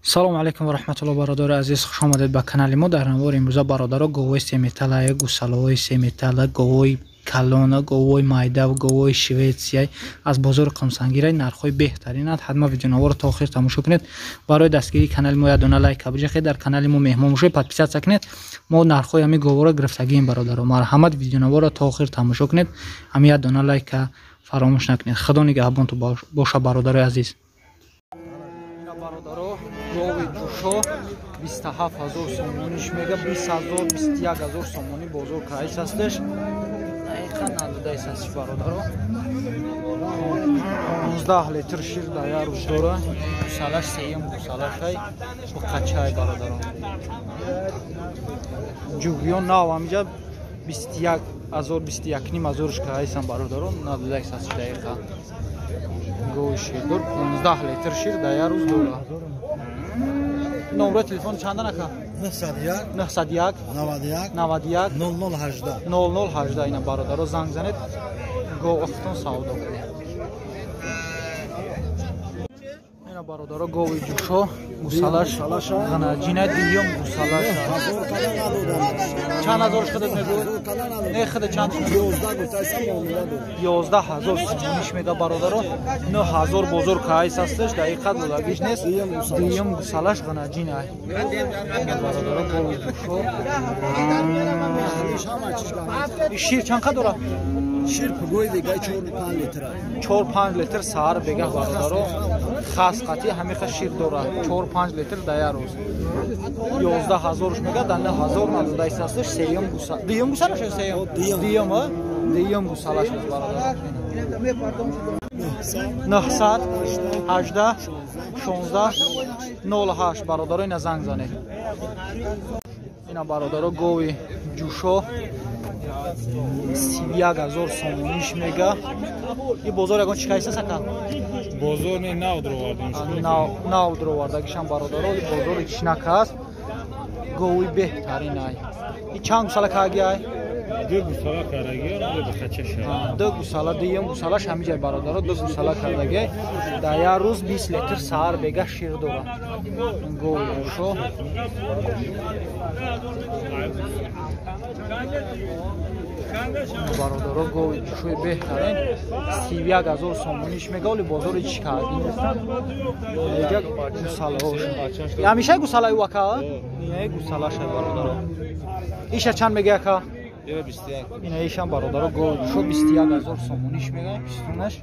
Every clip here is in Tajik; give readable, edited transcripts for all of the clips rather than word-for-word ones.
Салом алейкум ва раҳматуллоҳ, бародари азиз, хуш омадед ба канали мо. Дар навори имрӯза, бародаро, говои семетала, гусалаҳои семетала, говои калона, говои майда, говои Шветсия аз бозори Қумсангира нархҳои беҳтаринанд. Ҳатман видеонаворро то охир тамошо кунед. Барои дастгирии канали мо як дона лайк бижахед, дар канали мо меҳмон бошед, подписаться кунед. Мо нархҳои ҳамин говорро гирифтагием, бародаро. Марҳамат, видеонаворро то охир тамошо кунед. Ҳамин як дона лайка фаромӯш накунед. Худо нигаҳбонтон боша, бародарои азиз. Бародаро, гови ҷӯшо 27 000 сомониш мега, 20 000, 21 000 сомонӣ бозор кайс ҳастеш. Дақиқан надодаис ҳастиш, бародаро. 15 литр шир дар як рӯз дора. Гусалаш сеюм гусалашай, буқачай, бародаро. Ҷугиён нав ҳамиҷа 21 000, 21 500-ш кайсам, бародаро, надодаис ҳастиш дақиқан. Гови ширдор 15 литр шир дар як рӯз дора. Номраи телефон чанда нака? 901 901 91 91 0018 0018. Ина, бародаро, занг занед, говахтон савдо кунед. Ина, бародаро, гови ҷӯшо, гусалаш ғанаҷина, дуюм гусалаш. Чанд ҳазорш худат мегӯ? Не, худа чанд? 11 000 сомониш мега, бародаро. 9000 бозор кайс ҳасташ, дақиқа додагиш нест. Дуюм гусалаш ғанаҷина, бародаро, гови ҷӯшо. Шир чанд қа дорад? Шир пугои бега 4-5 литр. 4-5 литр саҳар бегаҳ, бародаро, хас қатӣ ҳамиқа шир дорад, 4-5 литр дар як рӯз. 11 ҳазорш мега, дар 9000 надодаис ҳасташ. Сеюм гуса, дуюм гусалаш ё сеюм? Дуюм, дуюм гусалаш аст, бародаро. 900 18 16 08, бародаро, ина занг занед. Ина, бародаро, гови ҷӯшо 31 000 сомониш мега. И бозор ягон чӣ кайса сака? Бозор не, нав дровардем. Нав дровардагишам, бародаро, бозори чинак аст. Гови беҳтарин ай. И чанд гусала карги ай? Ду гусала кардаги, ду бахачаша. Ду гусала, дуюм гусалаш ҳамиҷай, бародаро, ду гусала кардаги. Дар як рӯз 20 литр саҳар бега шир дорад. Гови ҷӯшо. Бародаро, гови ҷӯшои беҳтарин 31 000 сомониш мега, оли бозори чӣ карди нестан. Еҷа гусалаҳош. Ҳамеша гусалаи ака? Не, гусалаша, бародаро. Иша чанд мега, ака? Ина ишам, бародаро, гови ҷӯшо 21 000 сомониш мега, пистунаш.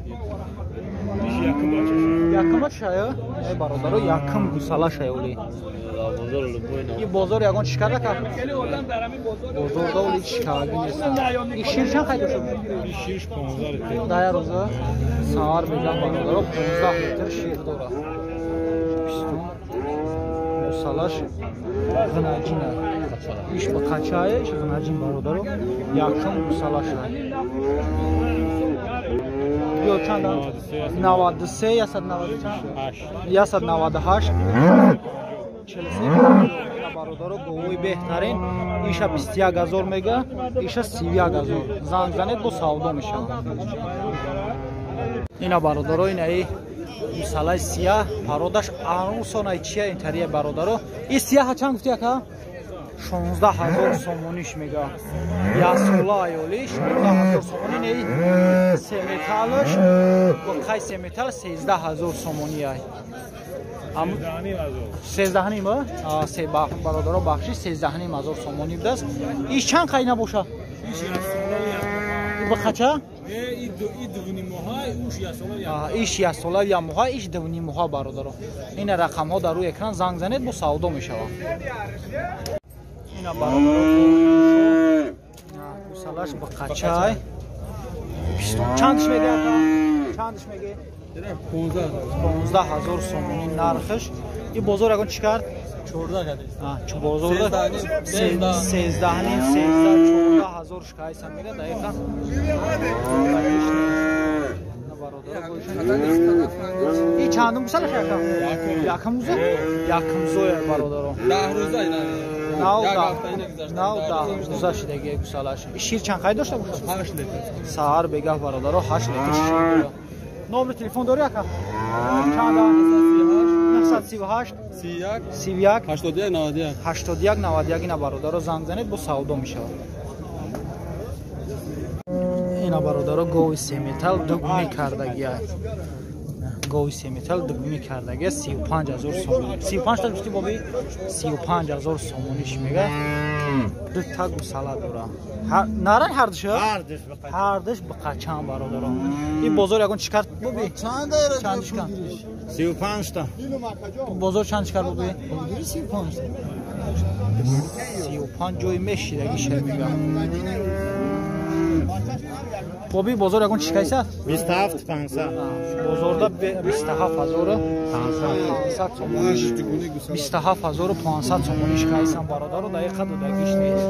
Якум бачашая? Не, бародаро, якум гусалашая оли. И бозор ягон чӣ карда ка? Бозорда оли чӣ карди нестан. И шир чанд қайда шуд? Ширш 15 литр. Дар як рӯза саҳар бегаҳ, бародаро, 15 литр шир дорад. Пистун гусалаш ғинаҷина. Иш ба қачае, иш ғинаҷин, бародаро, якум гусалаша. Ё чанд? 93 190 чанд? 198 43, бародаро, говои беҳтарин. Иша 21 000 мега, иша 31 000. Занг занед, бо савдо мешавад. Ина, бародаро, инаи гусалаи сияҳ, пародаш арусонай чия интария, бародаро. И сияҳа чанд гуфти, ака? 16 000 сомониш мега. Яксола аёли 16 000 сомонӣ. Неи семеталаш бо қай семетал 13 000 сомонӣ ай. Сездаҳ ним, бародаро, бахшиш, 13 500 сомонӣ будааст. Иш чанд қай набоша? Бақача? Иш яксола як моҳа, иш дувнимоҳа, бародаро. Ина рақамҳо дар рӯи экран, занг занед, бо савдо мешавад. Ина, бародаро, гусалаш бақачай. Чандш мега? Чандш меге? 15 000 сомонӣ нархш. И бозор ягон чӣ кард? 14 бозорда 13 ним, 13, 14 ҳазор шкайса мега, дақиқан. И чандум гусалаш, ака? Якум гуза? Якум зоя, бародаро. Нав 10 рӯза шидаги гусалаш. Шир чанд қай дошта бошад? 8 литр. Саҳар бегаҳ, бародаро, 8 литр шир дорад. Номери телефон дорӣ, ака? Чанд? 938 31 31 81 91 81 91 ина бародаро занг занед бо савдо мешавад. Ина бародаро гови семетал дугми кардагия. Гови семетал дугми кардагия 35000 сомонӣ. 35 та гуфти боби 35000 сомониш мега. Ду та гусала дора. Наран ҳардуш? Ҳардуш бақачан бародаро. Ин бозор ягон чӣ кард боби? Чанд чӣ кард? 35 та. Бозор чанд чӣ кард боби? 35. 35 ҷои мешидаги шер мега. Боби бозор ягон чӣ кайсад? 27 500. Бозорда 27500 сомониш. 27500 сомониш кайсан бародаро, дақиқа додагиш нест.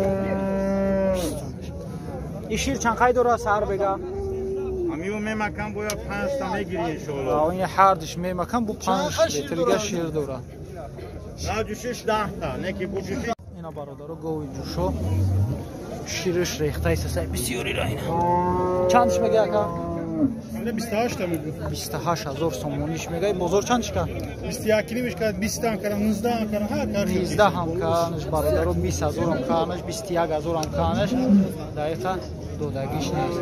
Ин шир чанд қай дора сар бега? Амиу мемакан бояд 5 та мегири иншоалло. Ин ҳардуш мемакан бу 5 литрига шир дора. На ҷушиш 10 та, не ки бу ҷушиш. Ина бародаро гови ҷушо шириш рехтаи сасай бисёрира ина. Чандш мега ака? 28 та мегӯ. 28000 сомониш мега. Бозор чанд шика? 21 нимиш кард, 20 ҳам кардам, 19 ҳам кардам, ҳар кар. 19 ҳам карданаш бародаро, 20000 ҳам карданаш, 21000 ҳам карданаш. Дақиқа додагиш нест.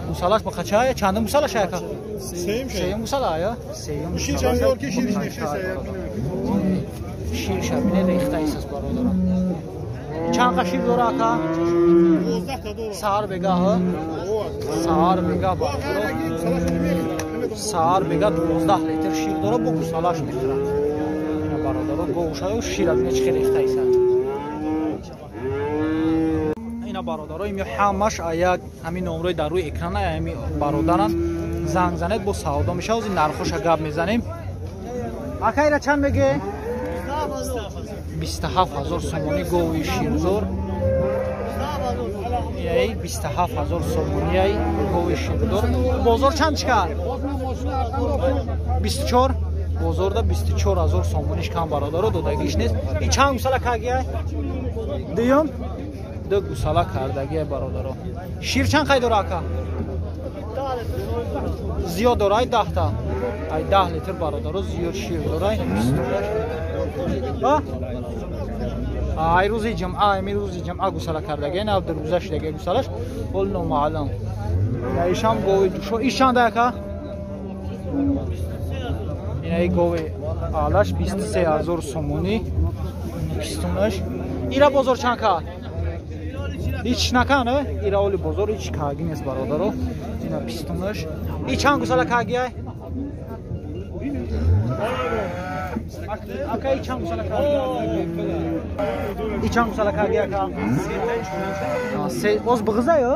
Гусалаш ба қачая? Чандум гусалаш ака? Сеюм. Сеюм гусала ая? Сеюм. Шир чанд ки шириш нешеса як. Шир шабине рехтаи сас бародаро. Чанд қа шир дора ака? 12 та дора. Саҳар бегаҳ? Саҳар бегаҳ бародаро. Саҳар бегаҳ 12 литр шир дора, бо гусалаш мехӯрад. Ина бародаро говшаю шира бине чӣ хел рехтаиса. Ина бародаро ими ҳамаш аяк ҳамин номрои дар рӯи экрана ҳами бародаран занг занед бо савдо мешавад. Ин нархоша гап мезанем. Ака ира чанд меге? 27000 сомонӣ гови ширдор. Яй 27000 сомонӣ ай гови ширдор. Бозор чанд чикар? 24. Бозорда 24000 сомониш кам бародаро додагиш нест. Ин чанд гусала кагия? Дуюм? Ду гусала кардагия бародаро. Шир чанд қай дора ака? Зиёд дора ай 10 та. Ай 10 литр бародаро зиёд шир дора. Ин 28. Ай рӯзи ҷумъа, ами рӯзи ҷумъа гусала кардагия, нав дурӯза шудагия гусалаш. Ҳол номаълум. Ишам гови ҷушо. Иш чанда ака? Инаи гови алаш 23000 сомонӣ. Пистунаш. Ира бозор чанд кард? Ҳеч накан, ира оли бозор ҳеч каги нест бародаро. Ина пистунаш. И чанд гусала кагиай? Ака и чанд гусала кагиай? И чанд гусала кагиай ака? Се оз бғизай, а?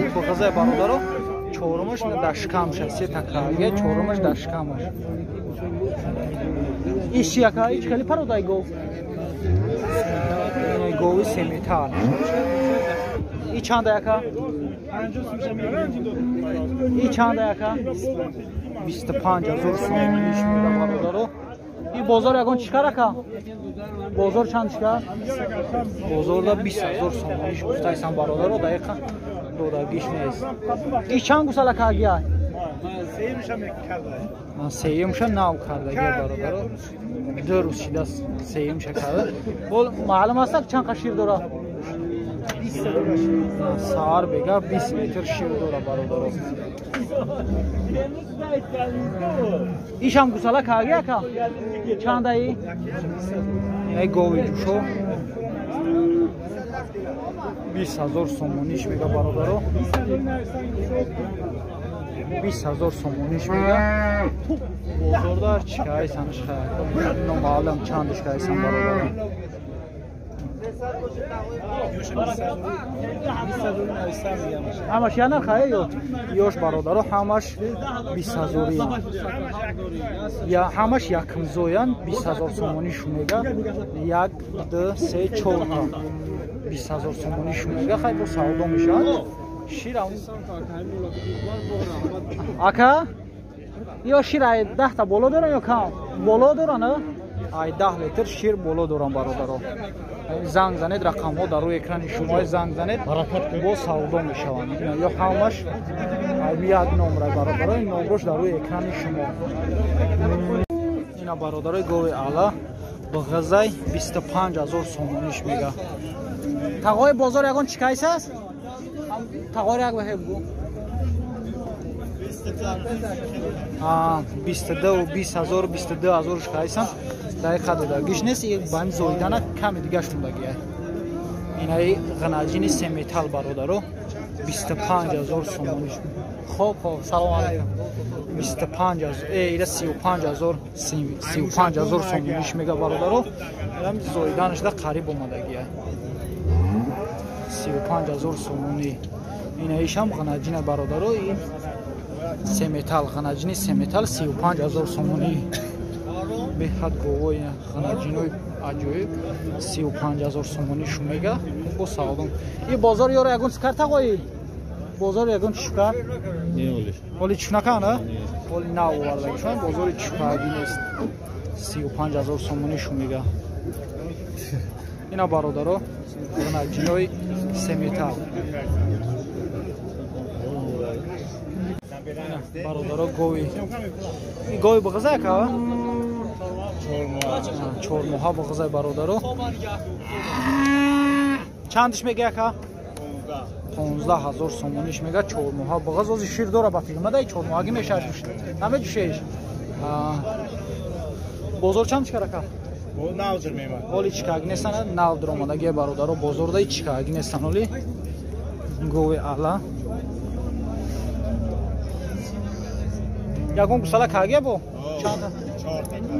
И бғизай бародаро. Чорумаш дар шикамаш, се та кагиай, чорумаш дар шикамаш. Иш чи ака? Ич хеле пародай гов. Гови семетал. И чанда ака? И чанда ака? 25000 сомониш мега бародаро. И бозор ягон чӣ кар ака? Бозор чанд чӣ кар? Бозорда 20000 сомониш гуфтайсан бародаро, дақиқа додагиш нест. И чанд гусала кагия? Сеюмша нав кардагия бародаро. Ду рӯз шида сеюмша карда. Бол маълум аст чанд қа шир дора? Саҳар бега 20 литр шир дора бародаро. Ишам гусала каги ака? Чандаи? Ай гови ҷушо 20000 сомониш мега бародаро. 20000 сомониш мега. Бозорда чӣ кайсанш хай. Номаълум чандиш кайсан бародаро. Ҳамаш я нарх ё ёш бародаро ҳамаш 20000-иян. Я ҳамаш якмзоян 20000 сомонӣ шумега. 1 2 3 4 та 20000 сомонӣ шумега. Хай бо савдо мешавад. Шира ака ё шир ай 10 та боло доран ё кам? Боло доран, ай 10 литр шир боло доран бародаро. Занг занед, рақамҳо дар рӯи экрани шумо занг занед, бо савдо мешаванд. Ё ҳамаш як номра бародаро, ин номрош дар рӯи экрани шумо. Ина бародарои гови ала бағазай 25 000 сомониш мега. Тағои бозор ягон чӣ кайс аст? Тағори як баҳе бугу. 22 20 000 22 000 кайсан дақиқа додагиш нест, ба ҳами зоидана ками дигаш мондагия. Инаи ғанаҷини семетал бародаро 25 000 сомониш. Хоб, хоб, салом алайкум. 25 000, ира 35 000, 35 000 сомониш мега бародаро. Инам зоиданашда қариб омадагия. 35 000 сомонӣ. Инаишам ғанаҷина бародаро, ин семетал, ғанаҷини семетал 35 000 сомонӣ. Беҳад говои ғанаҷинои аҷоиб 35 000 сомонӣ шумега. Бо савдом. И бозор ёро ягон чӣ кард тағои? Бозор ягон чӣ кард? Ҳоли чӣ накард, а? Ҳоли нав овардаги шумо, бозори чӯкарди нест. 35 000 сомонӣ шумега. Ина бародаро, ғанаҷинои семетал. Бародаро гови. Гови бағаза яка? 4 моҳа бағазай бародаро. Чандиш мега яка? 15 000 сомониш мега 4 моҳа бағаз. Ози шир дора ба филма дай 4 моҳаги мешавад. Намеҷӯшеш. Бозор чанд чикар ака? Оли чикаги нестан, нав дуромадаги бародаро бозор дай чикаги нестан оли. Гови ала. Ягон гусала кагия бо? Чанда?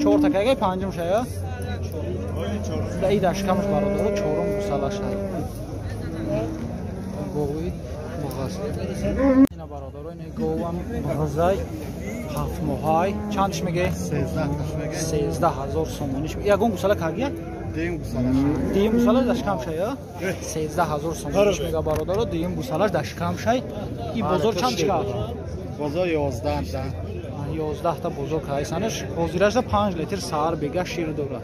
Чорта кагия, панҷум шая? Да и дашкамаш бародаро чорум гусала шай. Гови бағаз. Ина бародаро, ина говам бағазай 7 моҳай. Чандиш меге? 13 000 сомониш. Ягон гусала кагия? Дуюм гусалаш дашкам шай, 13 000 сомониш мега бародаро, дуюм гусалаш дашкам шай. И бозор чанд чикар? Бозор 11 та. 11 та бозор кайсанаш. Ҳозирашда 5 литр саҳар бега шир дорад.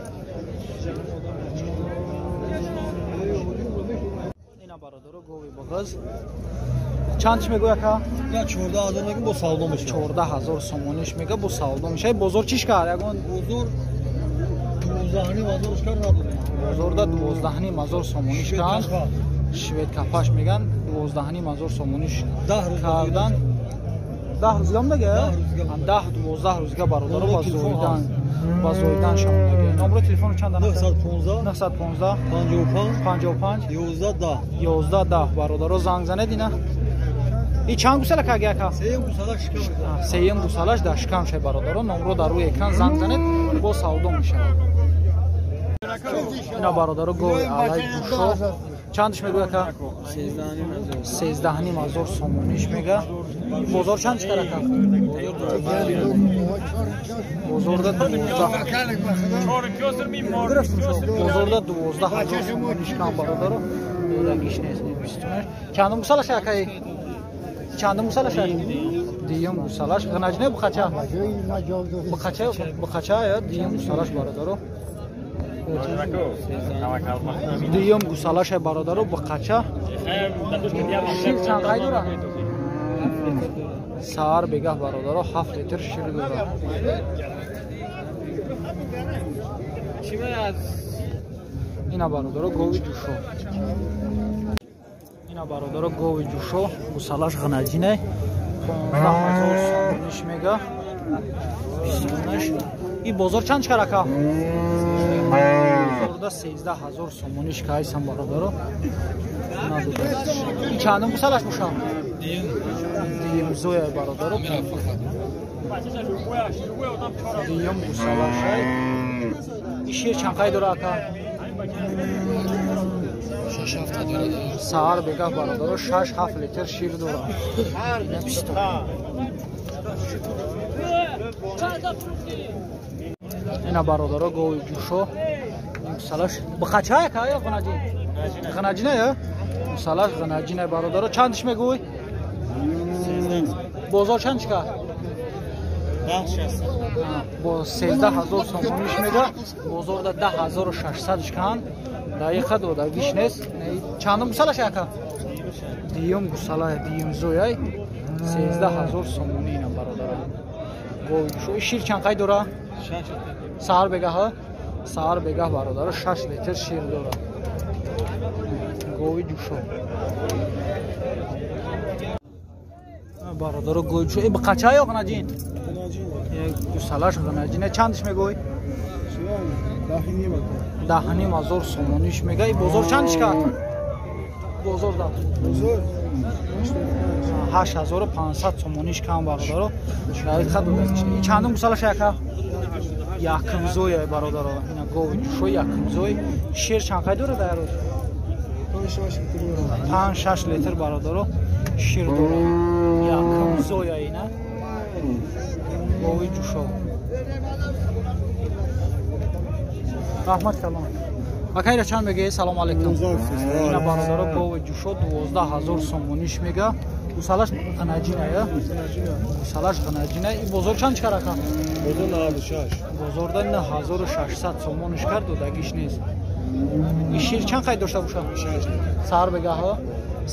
Ина бародаро гови бағаз. Чандиш мегӯ яка? 14 000 мегӯ, бо савдо мешавад. 14 000 сомониш мега, бо савдо мешавад. Бозор чиш кард? Ягон бозор 12 500 кард надодем. Бозорда 12 500 сомониш кард. Швед капаш меган 12 500 сомониш кардан. 10 рӯзга мега? 10-12 рӯзга бародаро ба зоидан шамодаги. Номро телефону чанд? 915 915 55 55 11 10 11 10 бародаро занг занед ина. И чанд гусала каги ака? Сеюм гусала шикам. Сеюм гусалаш дар шикам шай бародаро. Номро дар рӯи экран занг занед, бо савдо мешавад. Ина бародаро гови алай ҷушо. Чандиш мегӯ ака? 13 500 сомониш мега. Бозор чанд чикар ака? Бозорда 12, бозорда 12 000 сомониш кам бародаро. Додагиш нест бистумаш. Чандум гусалаш акаи? Чандум гусалаш? Дуюм гусалаш. Ғнаҷне бухача? Бухача, бухача я дуюм гусалаш бародаро. Дуюм гусалаша бародаро бухача. Шир чанд қай дора? Саҳар бегаҳ бародаро 7 литр шир дорад. Ина бародаро гови ҷушо. Ина бародаро гови ҷушо, гусалаш ғнаҷине 15 000 сомониш мега. Бистунаш. И бозор чанд чикар ака? Бозорда 13 000 сомониш кайсан бародаро. И чандум гусалаш боша? Дуюм зоя бародаро. Дуюм гусалашай. И шир чанд қай дора ака? Саҳар бегаҳ бародаро 6-7 литр шир дорад. Ина бародаро гови ҷушо гусалаш бухача яка ё ғнаҷин? Ғнаҷина ё? Гусалаш ғнаҷина бародаро. Чандиш мегӯй? Бозор чанд чика? Бо 13 000 сомониш мега. Бозорда 10 600 шкан. Дақиқа додагиш нест. Чандум гусалаш яка? Дуюм гусала, дуюм зояй 13 000 сомонӣ ина бародаро. Гови ҷушо. Шир чанд қай дора? Саҳар бегаҳ? Саҳар бегаҳ бародаро 6 литр шир дорад. Гови ҷӯшо. Бародаро гови ҷӯшо. Қача ё ғанаҷин? Гусалаш ғанаҷин. Чандиш мегӯй? 10,5 ҳазор сомониш мега. И бозор чандиш кард? Бозор да. 8500 сомониш кам бародаро. Чандум гусалаш яка? Якумзой бародаро. Ина гови ҷӯшо якумзой. Шир чанд қай дорад дар рӯз? 5-6 литр бародаро шир дорад. Якумзоя ина. Гови ҷӯшо. Раҳмат калон. Акайра чанд мегӯед? Салом алейкум. Ина бародаро гови ҷӯшо 12 000 сомониш мега. Гусалаш ғанаҷина я? Гусалаш ғанаҷина. И бозор чанд чикар ака? Бозор 96. Бозорда 9600 сомониш кард, додагиш нест. И шир чанд қайд дошта бошад? Саҳар бегаҳ?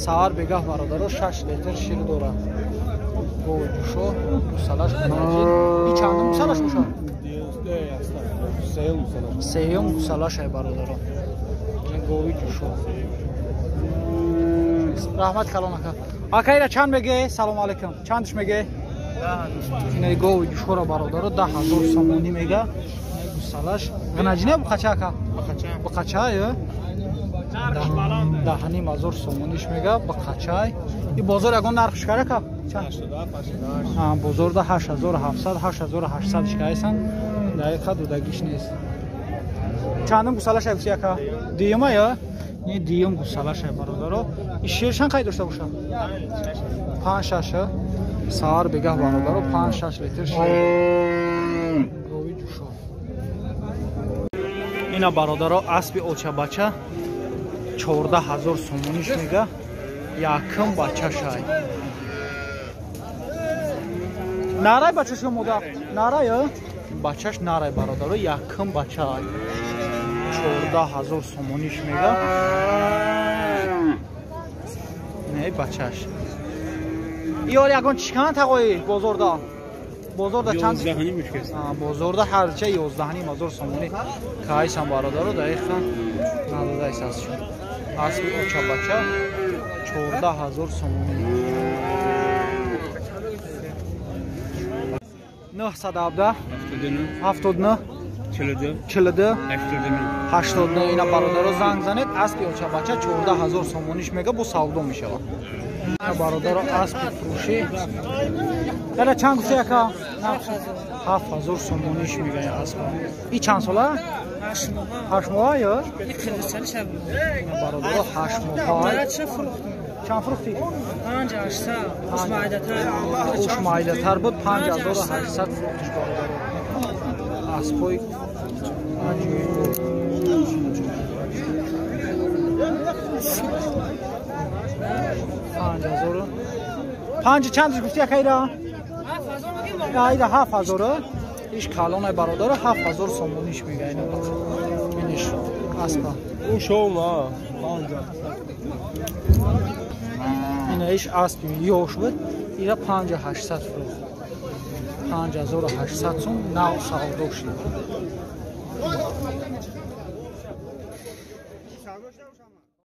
Саҳар бегаҳ бародаро 6 литр шир дорад. Гови ҷӯшо, гусалаш ғанаҷин. И чандум гусалаш бошад? Сеюм гусалаш ай бародаро. Гови ҷӯшо. Раҳмат калон ака. Акайра чанд мегӯе? Салом алейкум. Чандиш мегӯе? Ина гови ҷӯшоро бародаро 10 000 сомонӣ мега. Гусалаш ғанаҷина буқача ака? Буқача ё? 10,5 ҳазор сомониш мега буқачай. И бозор ягон нарх шикар ака? Бозорда 8700, 8800 шикайсан. Дақиқа додагиш нест. Чандум гусалаш ай гуси ака? Дуюма ё? Не, дуюм гусалаш ай бародаро. И шир чанд қай дошта бошад? 5-6. Саҳар бегаҳ бародаро 5-6 литр шир. Гови ҷӯшо. Ина бародаро аспи очабача 14 000 сомониш мега. Якум бачашай. Нарай бачаш ё модар? Нарай ё? Бачаш нарай бародаро, якум бачай. 14 000 сомониш мега. Не бачаш. Иёр ягон чикан тағои бозорда? Бозорда чанд? Бозорда ҳарча 11,5 ҳазор сомонӣ кайсан бародаро, дақиқан надодайс аз шуд. Аспи очабача 14 000 сомонӣ. 917 79 42 89. Ина бародаро занг занед, аспи очабача 14 000 сомониш мега, бо савдо мешавад. Бародаро аспи фурӯшӣ. Дада чанд гуфти ака? 7000 сомониш мега аспа. И чанд сола? 8 моҳа ё? Бародаро 8 моҳа. Чанд фурӯхтӣ? 5800. Уш майдатар буд, 5800 фурӯхтиш бародаро. Аспҳои аҷоиб буд. 5000. Панҷ чандиш гуфти акайра? Айда 7000. Иш калонай бародаро 7000 сомониш мега ина. Биниш аспа. Ушома. Ина иш аспи ёш буд. Ира 5800 фурӯхт. 5800 сом нав савдо шид.